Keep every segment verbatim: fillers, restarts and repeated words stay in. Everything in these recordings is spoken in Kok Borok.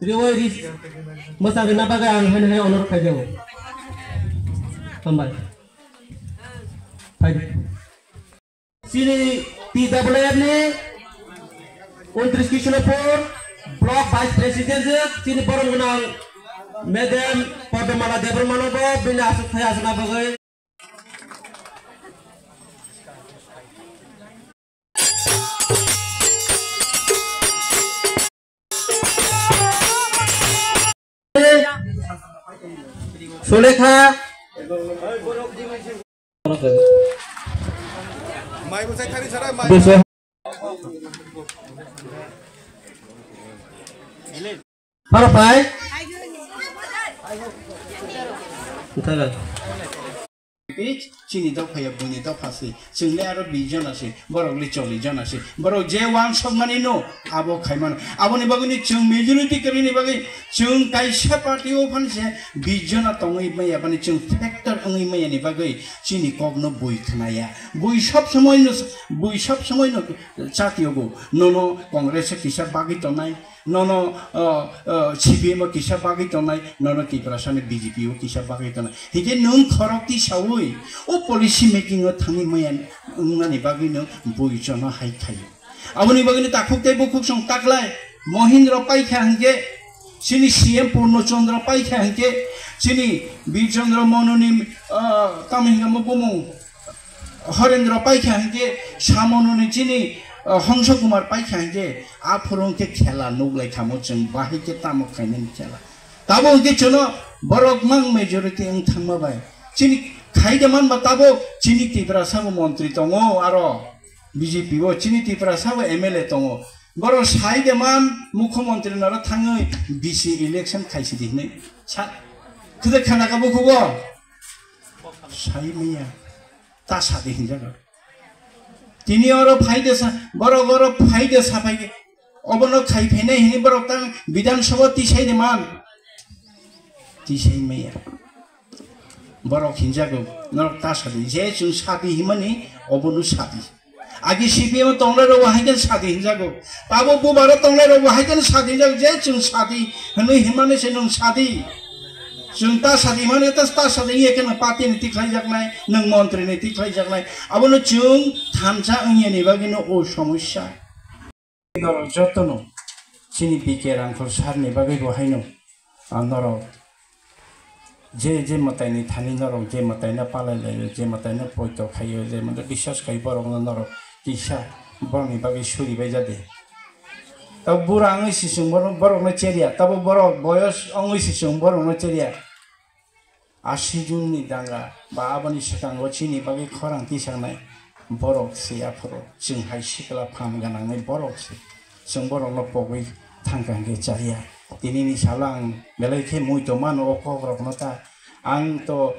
Riwai ris mwchang rina bagwi ang haino haino onor khaijao. Hambai. Phaidi. Chini T W F ni untris Kishnopur Block Vice President je chini borom gwnang Madam Padmamala Debbarma no bo bini aswk thai aswkna bagwi. Sulekha. Mai bwsai thari sarai mai. Biso. Haro phai. Tei chini dophaya buini dopha se, chwng le aro bish jona se, borok le chollish jona se, borok je wansok mani no abo khai mano. Aboni bagwi ni chwng majority kwrwini bagwi chwng kaisa party o phan se bish jona tongwi maya, bani chwng factor wngwi maya ni bagwi chini kok no bui khna ya. Bui sob somoi no, bui sob somoi no chati yogo. Nono Congress o kisa bagwi tongnai, nono, o, o, C P M o kisa bagwi tongnai, nono Tiprasa ni B J P o kisa bagwi tongnai. Hinkhe nwng khorok tisaui o policy making o thangwi maya wngnani bagwi nwng bui jono hai khaio. Aboni bagwi ni takhuk tei bukhuk song taklai Mohindra paikha hinkhe, chini C M Purno Chandra paikha hinkhe, chini Bir Chandra Mononi, o, tamo hinkhe omo bumung Horendra paikha hinkhe, Samononi chini, o, Hongso Kumar paikha hinkhe, aphuru hinkhe khela nuklai thamo chwng bahai khe tamo khainani khela. Tabo hinkhe chwngno borok mang majority wng thangma bai. Chini khaide manba tabo chini Tiprasa bo montri tongo aro B J P o chini Tiprasa bo M L A tongo. Borok saide man mukhyamantri noro thangwi B C election khaisidi hinwi sa. Khwde khanaka bukhugo? Sai manya. Ta sadi hinjago. Tini oro phaide sa, borok oro phaide sa phai. Obono khai phainai hini borok tang Bidhan Sabha tisai de man. Tisai maya. Borok hinjago, norok ta sadi. Je chwng sadi himani, obono sadi. Agi C P M tonglai rok bo hai khe sadi hinjago. Tabo bubaro tonglai rok bo hai khe sadi hinjago. Je chwng sadi hinwi himani se nwng sadi. Chwng ta sadi himani ta, ta sadi hiya khe nwng party ni tikhlai jaknai, nwng montri ni tikhlai jaknai. Abono chwng thansa wngya ni bagwi no o somosya. Norok jotono chini B K Rangkhol sir ni bagwi bo haino, ah, norok je, je mwtai ni thani norok je mwtai no palai laio, je mwtai no poito khaio, je mwtai biswas khai borok no norok kisa borok ni bagwi suri bai jade. Tabo bura wngwi se chwng borok, borok no cherya, tabo borok boyos wngwi se chwng borok no cherya. Asi jun ni danga ba aboni swkango chini bagwi khorang tisaknai borok se aphuru chwng hai sikla pham gwnangni borok se. Chwng borokno pogwi thangkha hwnkhe chaya. Tinini salo ang belai khe muitu mano o kokrokno ta. Ang to,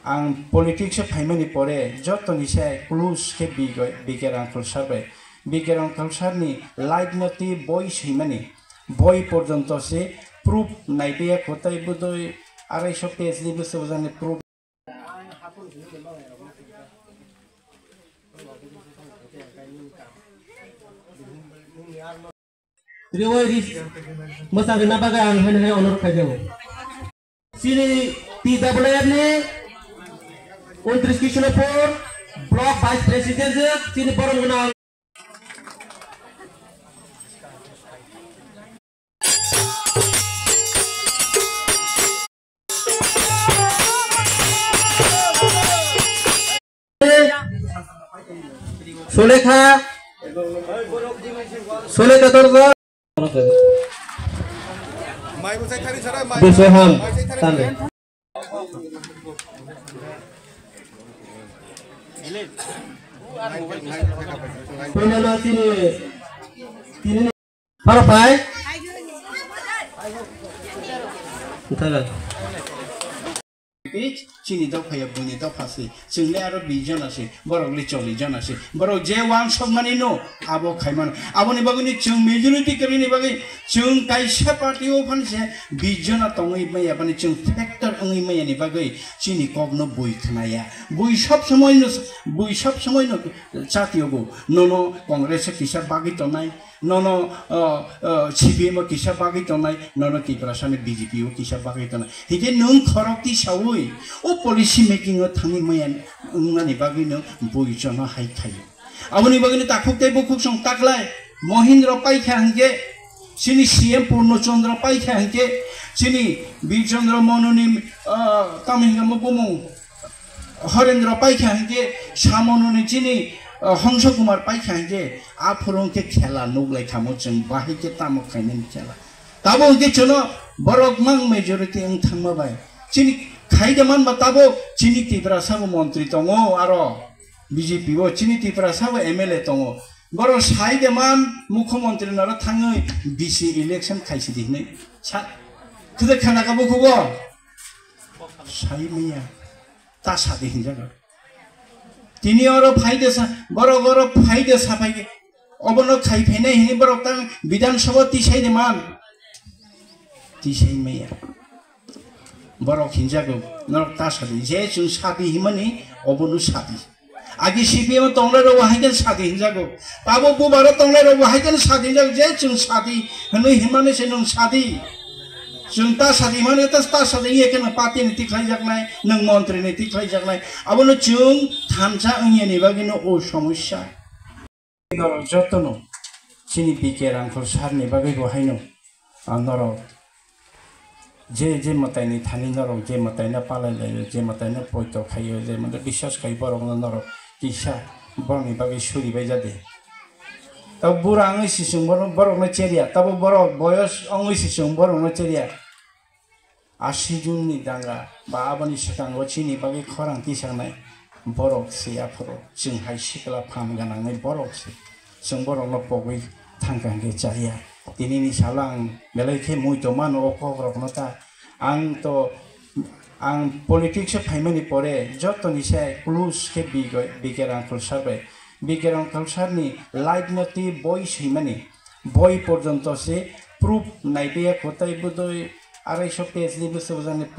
ang politics o phaimani pore jotoni se close khe B K, B K Rangkhol sir bai. B K Rangkhol sir ni life no twi boi swimani. Boi porjonto se proof naipiya kotai bodoi arai so page ni bwswk jani proof. Riwai ris mwchang rina bagwi ang hai hai onor khaijao. Chini T W F ni untris Kishnopur Block Vice President je chini borom gwnang. Sulekha, Sulekha Dorja. Mai bwsai thari sarai, mai. Bisoham, mai sai thari tande. Sarai. Pwila na tini, tini ni. Haro phai? Thaga. Chini dopha ya buini dopha se, chwng le aro bish jona se, borok le chollish jona se, borok je wansok mani no abo khai mano. Aboni bagwi ni chwng majority kwrwini bagwi chwng kaisa party o phan se bish jona tongwi maya bani chwng factor wngwi maya ni bagwi chini kok no bui khna ya. Bui sob somoi no, bui sob somoi no chati yogo. Nono Congress o kisa bagwi tongnai, nono, o, o, C P M o kisa bagwi tongnai, nono Tiprasani B J P o kisa bagwi tongnai. Hingke nwng khorok tisaui o policy making o thangwi maya wngnani bagwi nwng bui chono hai khaio. Aboni bagwi no takhuk tei bukhuk song taklai Mohindra paikha hingke chini C M Purno Chandra paikha hingke chini Bir Chandra Mononi, o, tamo hingke mo bumung Horendra paikha hingke Samononi chini, o, Hongso Kumar paikha hingke aphuru hingke khela nuklai khamo chwng bahai khe tamo khainani khela. Tabo hingke chwno borok mang majority wng thangma bai. Chini khaide manba tabo chini Tiprasa bo montri tongo aro B J P o chini Tiprasa bo M L A tongo. Borok saide man mukhyamantri noro thangwi B C election khaisidi hinwi sa. Khede khanaka bukhugo? Sai manya. Ta sadi hinjago. Tini oro phaide sa, borok oro phaide sa phai, obono khai phainai hini borok tang Bidhan Sabha tisai de man. Tisai maya. Borok hinjago, norok ta sadi. Je chwng sadi himani, obono sadi. Agi C P M tonglai rok hai khe sadi hinjago. Tabo bubaro tonglai rok hai khe sadi hinjago. Je chwng sadi hinwi himani se nwng sadi. Chwng ta sadi mani ta, ta sadi ye khe nwng party ni tikhlai jaknai, nwng montri ni tikhlai jaknai. Abono chwng thansa wngya ni bagwi no o somosya. Norok jotono chini B K Rangkhol sir ni bagwi bo haino, ah, norok je, je mwtaini thani norok je mwtaino palai laio, je mwtaino poito khaio, je mwtai biswas khai borokno norok kisa borokni bagwi suri bai jade. Tabo bura wngwi se chwng bono, borokno cherya, tabo borok boyos wngwi se chwng borokno cherya. Asi jungni danga ba aboni swkango chini bagwi khorang tisangnai borok se aphuru chwng hai sikla phan gwnangni borok se. Chwng borokno pogwi thangkha hwnkhe chaya. Tinini salo ang belai khe mui tongmano o kokrokno ta. Ang to, ang politics o phaimani pore jotoni se close khe B K, B K Rangkhol sir bai. B K Rangkhol sir ni life no twi boi swimani. Boi porjonto se proof naipiya kotai bodoi arai so page ni bwswk jani proof.